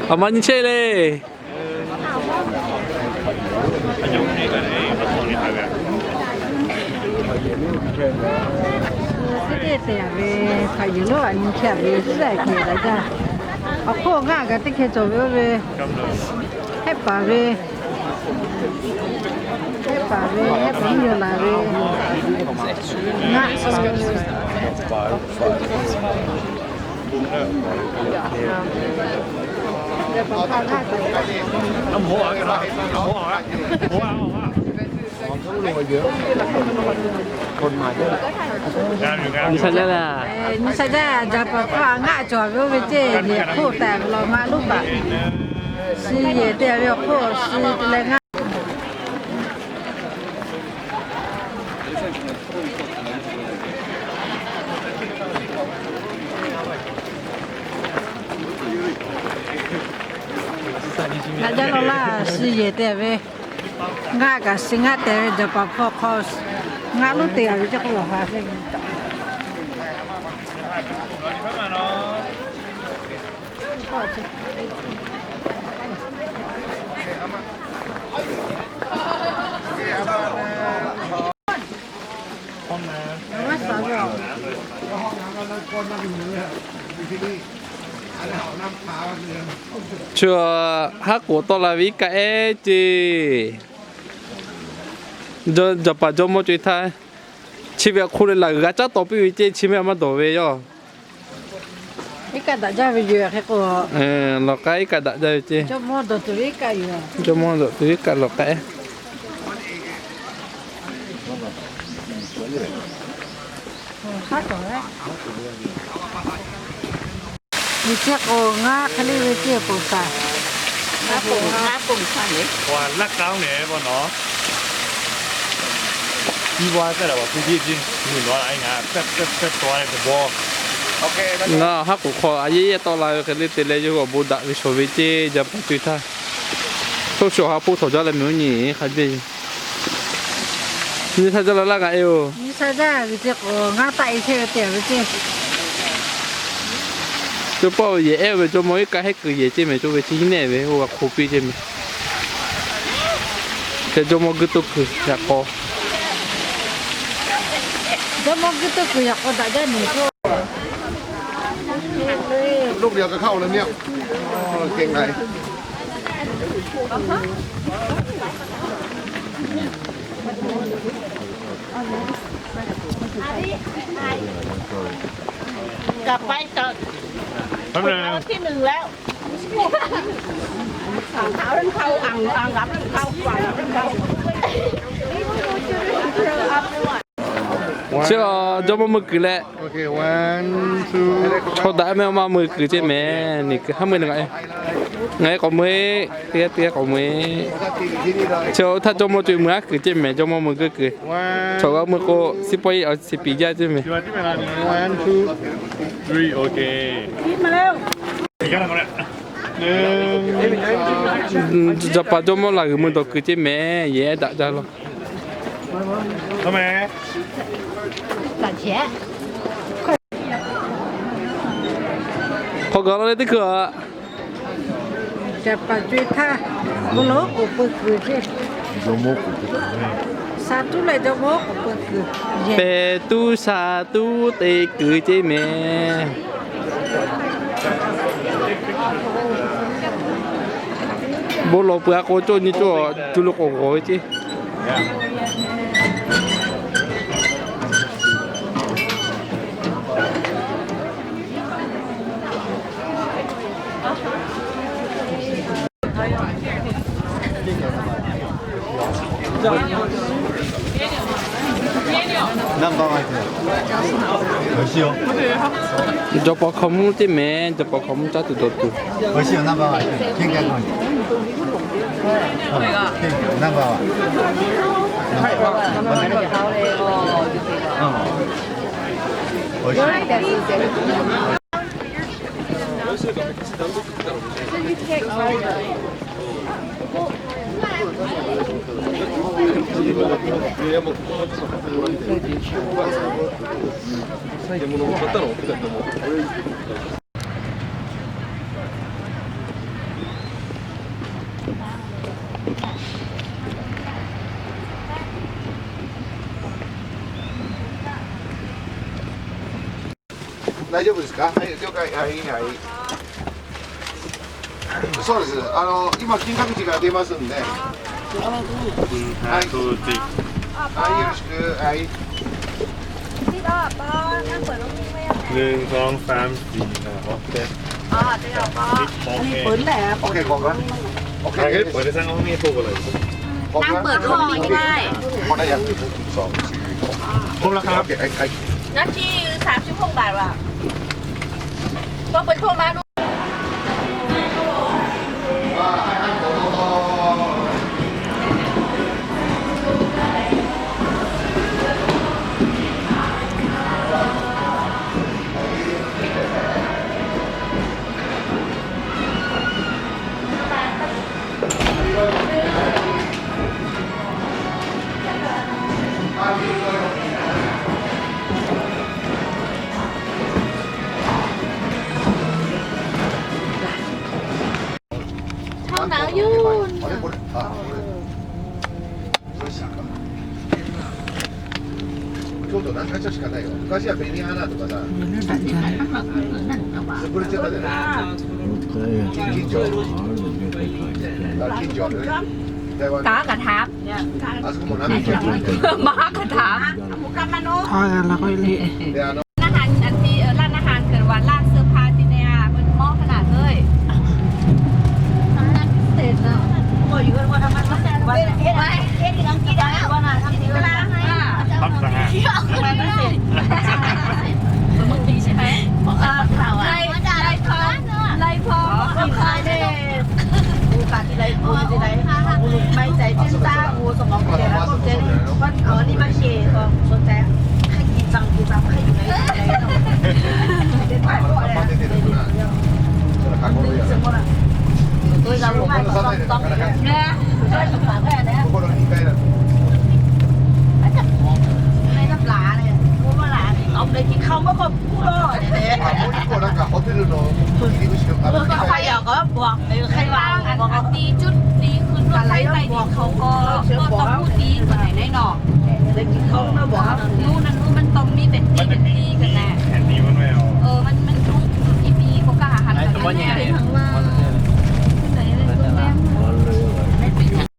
Aˬ ma nyi chehˇ le. Teˇ te ve hpaꞈ yuˬ lonˉ aꞈ nyi hkeh ve suhˉ kehˬ daꞈ jaˇ. Awˬ hk'oˆ ngaˆ kaꞈ teˇ hkeh cawˬ ve oˇ ve, hehˆ paˍ ve, hehˆ paˍ ve, hehˆ paˍ mvuhˇ miˬ laˬ ve, ngaˆ paˍ ve. Nyi sha jaˇ la. Nyi sha jaˇ, Jaˍ paˍ hpawˇ ngaˆ cawˬ ve oˇ ve ceˇ, yehˬ hk'oˆ tehꞈ ve law ngaˆ lonˉ paˍ. Shi yehˬ te ve awˬ hk'oˆ shi te leh ngaˆ. Daꞈ jaˇ law laˇ, shi yehˬ te ve. Ngaˆ kaꞈ shi ngaˆ te ve, Jaˍ paˍ hpawˇ hk'aw ngaˆ lonˉ te a ve ceˇ k'oˆ lawˬ ha sheˆ. Chi haˉ k'oˍ tawˆ la ve iˉ kaˆ ehˉ ceˇ. Jaˍ paˍ jawˇmawˇ co-e htaˇ, chi ve awˬ hk'oˆ leh laˬ g'a caˉ taw piˇ ve ceˇ, chi mehˆ maˇ dawˬ ve yoˬ. Iˉ kaˆ daꞈ jaˇ ve yoˬ hk'e k'o, lawˬ k'ai iˉ kaˆ daꞈ jaˇ ve ceˇ. Jawˇmawˇ dawˬ tuˬ ve iˉ kaˆ lawˬ k'ai. Nyi chi k'o ngaˆ hk'e le ve ceˇ ponˬ htaꞈ. Ngaˆ ponˬ, ngaˆ ponˬ htaꞈ le. Laˇ k'aoˉ nehˬ ve nawˬ. Ngaˬ haˉ k'oˍ hk'aw a yehˉ yehˉ tawˆ la ve hk'e le te leh yawˇ hui awˬ bon daꞈ ve shawˍ ve ceˇ, Jaˍ paˍ co-e htaˇ. Toˇ shuˍ ha hpoˇ htawˍ jaˇ leh meh uˉ nyi hk'a biˇ. Nyi sha jaˇ la laˇ g'a e oˬ. Nyi sha jaˇ ve ceˇ k'o ngaˆ taˆ e chehˇ ve te ve ceˇ. Cawˇ pawˆ ve yehˬ ehˉ ve jawˇmawˇ iˉ kaˆ hehˉ kuiˬ yehˬ ceˇ meh, cawˇ ve chi nyi nehˆ ve oˇ g'a hk'oˆ piˇ ceˇ meh. Hk'e jawˇmawˇ guiˇ toˇ kuiˬ yaꞈ k'aw. Jawˇmawˇ guiˇ toˇ kuiˬ yaꞈ k'aw daꞈ jaˇ nyi. Chi jawˇmawˇ meuˇ kuiˬ leh, chaw daꞈ meh maˇ meuˇ kuiˬ ceˇ meh, nyi kuiˬ haˉ meuˇ ngaˬ, ngaˬ k'awꞈ meuˇ e, teˇ g'aˇ teˇ g'aˇ k'awꞈ meuˇ e. Chi oˇ htaˇ jawˇmawˇ co-e meuˇ haˉ kuiˬ ceˇ meh, jawˇmawˇ meuˇ guiˇ kuiˬ. Chaw g'a meuˇ k'o, siˉ pawˆ iˉ awˬ shiˍ piˍ jaˇ ceˇ meh. Jaˍ paˍ jawˇmawˇ laˬ g'uiˬ meuˇ dawˬ kuiˬ ceˇ meh, yehˬ ehˉ daꞈ jaˇ law. Hk'aw gaˬ la leh teˇ hkui a. Jaˍ paˍ co-e htaˇ, bon lawˬ k'oˍ peu kuiˬ ceˇ. Sha tuˉ leh jawˇmawˇ k'oˍ peu kuiˬ. Pehˬ tuˉ sha tuˉ te kuiˬ ceˇ meh. Bon lawˬ peuˬ a k'o, cawˇ nyi cawˇ tu lo k'awꞈ g'awˬ ve ceˇ. Jaˍ paˍ hkaoˍmonˇ teˇ meh, Jaˍ paˍ hkaoˍmonˇ caˇ tuˬ dawˬ tuˬ. 大丈夫ですか？はい、了解。はい、はい。そうです。あの、今、金閣寺から出ますんで。はい。はい、よろしく。はい。 นึ่ง สอง สาม สี่ ห้า หก เจ็ด อ๋อ เดี๋ยวก็ สิบ โอเค เปิดแล้ว โอเค ขอบคุณ โอเค เปิดได้ สร้างห้องนี้ ถูกเลย นั่งเปิดห้องนี้ได้ พอได้ยัง หนึ่ง สอง สาม สี่ ห้า หก ครบแล้วครับ โอเค ไอ้ ไอ้ นาที สามสิบหก บาทว่ะ ต้องเป็นพวกมาดู 京都何カ所しかないよ。昔は紅花とかさ、潰れちゃったじゃない。近所。あ、近所ある。台湾。 กะถาม あそこも何カ所かない。 มากะถาม พากันแล้วก็เละ で、あの